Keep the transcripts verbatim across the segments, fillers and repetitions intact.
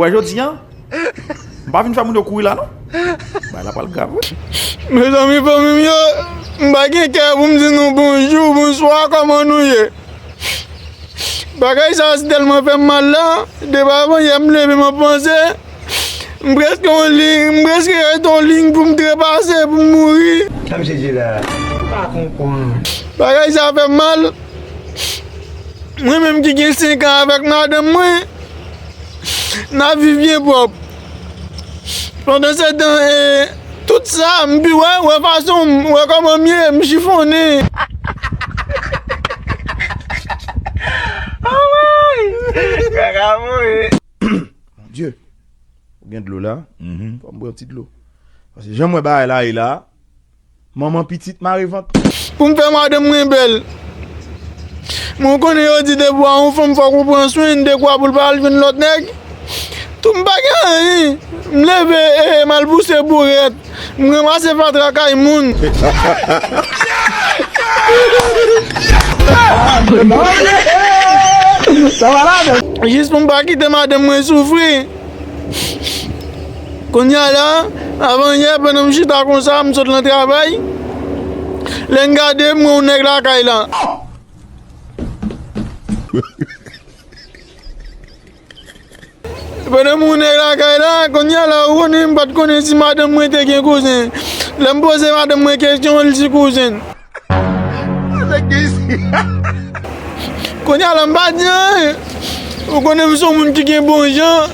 Wè jodi a, m pa vin fè moun yo kouri la non. Bagay la pral grav wi. Mezanmi, fanmi m yo, m pa gen kè pou m di nou bonjou, bonswa, kòman nou ye? Bagay sa a tèlman fè m mal la, depi avanyè m leve m ap panse, m prèske yon liy, m prèske rete yon liy pou m trepase, pou m mouri. Sa misye di la, m pa konprann. Bagay sa a fè m mal. Mwen menm ki gen senk an avèk madanm mwen, n ap viv byen pwòp. Pandan se tan, e, tout sa, m pi wè, wè fason m, wè kòman m ye, m chifonnen. Anmwey! Kaka mouri. Bondye, ou gen dlo la? Mhm. Fò m pran ti dlo. Paske jan m wè bagay la ye la, manman pitit mare vant. Pou m fè madanm mwen bèl. Mwen konnen yo di depi w a yon fanm fòk ou pran swen l, dekwa pou l pa al jwenn lòt nèg. Tou m pa gen anyen. M leve, e, m al pouse bourèt. M ranmase fatra kay moun. Jis pou m pa kite madanm mwen soufri. Kounye a la, avanyè, pandan m chita konsa, m sot nan travay. Lè n gade, m wè yon nèg lakay la. Pandan m wè yon nèg lakay la, kounye a la, ou konnen, m pa t konnen si madanm mwen te gen kouzen. Lè m poze madanm mwen kesyon, li di kouzen. Kounye a la, m pa di anyen. Ou konnen m se yon moun ki gen bon jan.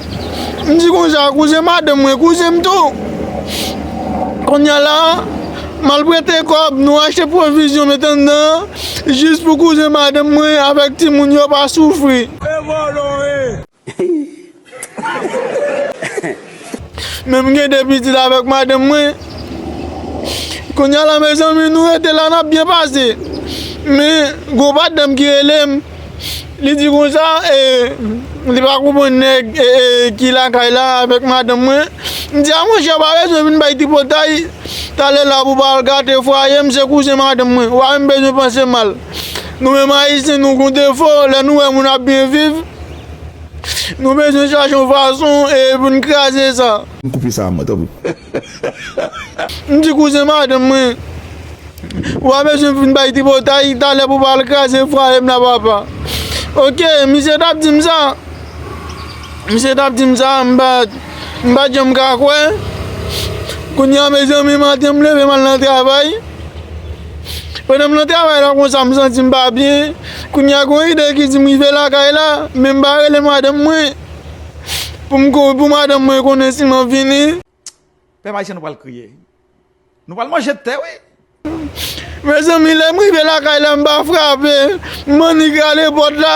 M di konsa, kouzen madanm mwen, kouzen m tou. Kounye a la, m al prete kòb, nou achte pwovizyon met anndan, jis pou kouzen madanm mwen avèk timoun yo pa soufri. Men m gen de pitit avèk madanm mwen. Kounye a la, mezanmi, nou rete la, n ap byen pase. Men, gwo patnè m ki rele m, li di konsa, e, li pa konprann nèg, e, e, ki lakay la avèk madanm mwen. M di, a monchè, pa bezwen vin bay tripotay. Talè la pou pa al gate fwaye m, se kouzen madanm mwen. Ou pa menm bezwen panse mal. Nou menm Ayisyen, nou gon defo, lè nou wè moun ap byen viv, nou bezwen chache yon fason, e, pou n kraze sa. M koupe sa a, mwen, tanpri. M di kouzen madanm mwen, ou pa bezwen vin bay tripotay, talè pou pa al kraze fwaye m la, papa. Oke, misye t ap di m sa. Misye t ap di m sa, m pa, m pa t janm ka kwè. Kounye a, mezanmi, maten m leve m al nan travay. Pandan m nan travay la konsa, m santi m pa byen. Kounye a, gon ide ki di m rive lakay la, men m pa rele madanm mwen pou m ko-, pou madanm mwen konnen si m ap vini. Pèp ayisyen, nou pral kriye. Nou pral manje tè, wi. Mezanmi, lè m rive lakay la, m pa frape. M annik rale pòt la.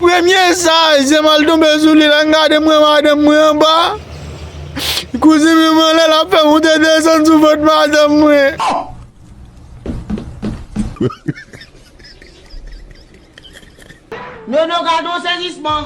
Premye sa, zye m al tonbe sou li, lè m gade m wè madanm mwen anba. Kouzin m anlè l ap fè monte desann sou vant madanm mwen. Nono, gade yon sezisman.